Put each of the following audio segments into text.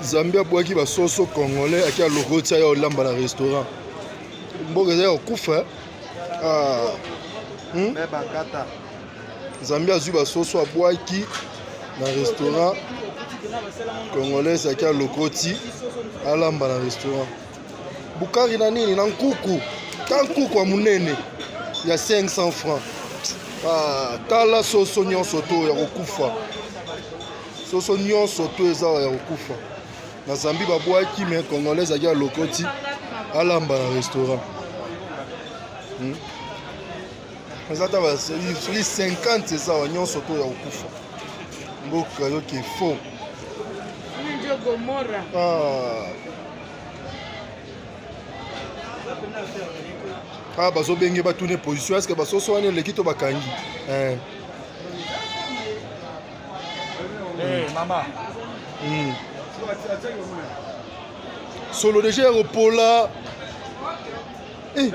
Zambie abwaki basoso congolais ake alokoti aya olamba na restaurant. Mboka eza ya kokufa. Ah. Hmm? Zambie azwi basoso abwaki na restaurant congolais ake alokoti alamba na restaurant. Bukari na nini na nkuku ta nkuku ya monene ya 500 francs. Ah, tala soso nyonso to ya kokufa. Soso nyonso to eza ya kokufa. Na Zambie babwaki mais congolais azalaki alokoti alamba na restaurant. Hmm? Eza ata soki 50 eza wa nyonso to ya kokufa. Mboka yoki faux. Ah. Ah, bazobenge batune position eske basoso wana eleki to bakangi eh. Hey, mama. Solo deja ya kopola. Eh.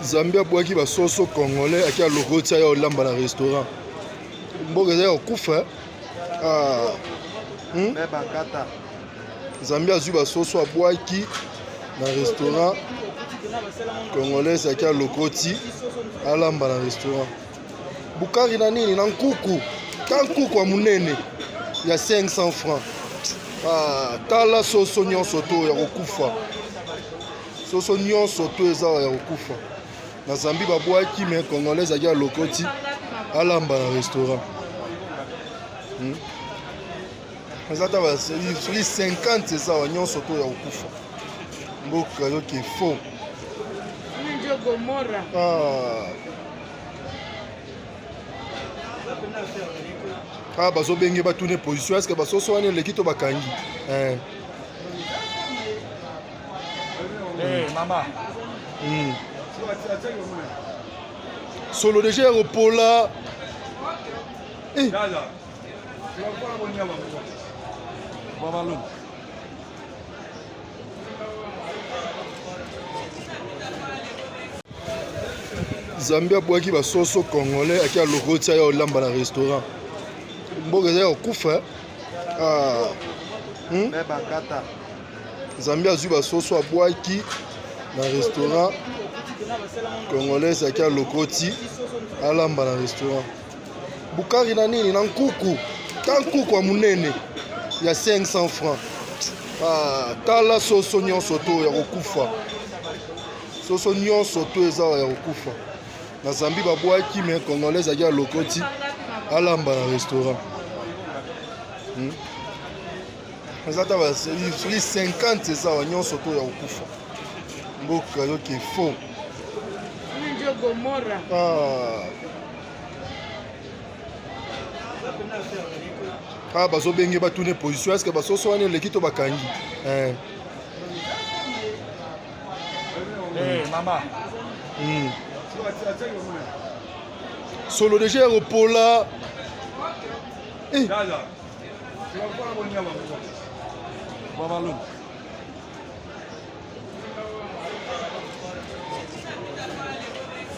Zambie abwaki basoso congolais ake alokoti aya olamba na restaurant. Mboka eza ya kokufa. Ah. Hmm? Zambie azwi basoso abwaki na restaurant congolais ake alokoti alamba na restaurant. Bukari na nini na nkuku ta nkuku ya monene ya 500 francs. Ah, tala soso nyonso to ya kokufa. Soso nyonso to eza ya kokufa. Na Zambie babwaki mais congolais azalaki alokoti alamba na restaurant. Hmm? Eza ata soki 50 eza wa nyonso to ya kokufa. Mboka yoki faux. Ah. Ah, bazobenge batune position eske basoso wana eleki to bakangi eh. Hey, mama. Solo deja ya kopola. Eh. Zambie abwaki basoso congolais ake alokoti aya olamba na restaurant. Mboka eza ya kokufa. Ah. Hmm? Zambie azwi basoso abwaki na restaurant congolais ake alokoti alamba na restaurant. Bukari na nini na nkuku ta nkuku ya monene ya 500 francs. Ah, tala soso nyonso to ya kokufa. Soso nyonso to eza ya kokufa. Na Zambie babwaki mais congolais azalaki alokoti alamba na restaurant. Hmm? Eza ata soki 50 eza wa nyonso to ya kokufa. Mboka yoki faux. Ah. Ah, bazobenge batune position eske basoso wana eleki to bakangi eh. Hey, mama. Solo deja ya kopola. Eh.